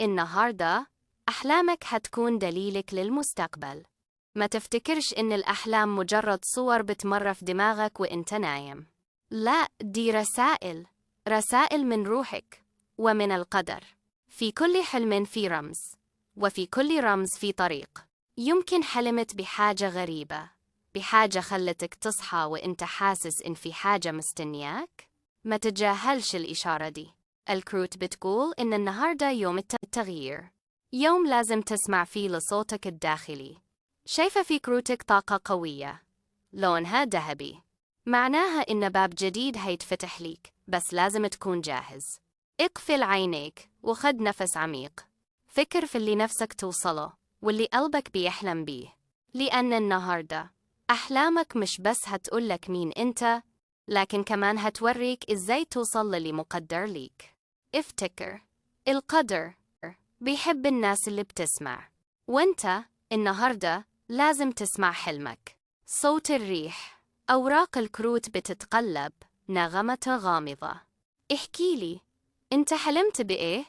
النهاردة أحلامك هتكون دليلك للمستقبل. ما تفتكرش إن الأحلام مجرد صور بتمر في دماغك وإنت نايم. لا، دي رسائل، رسائل من روحك ومن القدر. في كل حلم في رمز، وفي كل رمز في طريق. يمكن حلمت بحاجة غريبة، بحاجة خلتك تصحى وإنت حاسس إن في حاجة مستنياك. ما تتجاهلش الإشارة دي. الكروت بتقول إن النهاردة يوم التغيير، يوم لازم تسمع فيه لصوتك الداخلي. شايفة في كروتك طاقة قوية لونها ذهبي، معناها إن باب جديد هيتفتح ليك، بس لازم تكون جاهز. اقفل عينيك وخد نفس عميق. فكر في اللي نفسك توصله واللي قلبك بيحلم بيه، لأن النهاردة أحلامك مش بس هتقولك مين أنت، لكن كمان هتوريك إزاي توصل للي مقدر ليك. افتكر، القدر بيحب الناس اللي بتسمع، وانت النهاردة لازم تسمع حلمك. صوت الريح، أوراق الكروت بتتقلب، نغمة غامضة. احكيلي، انت حلمت بإيه؟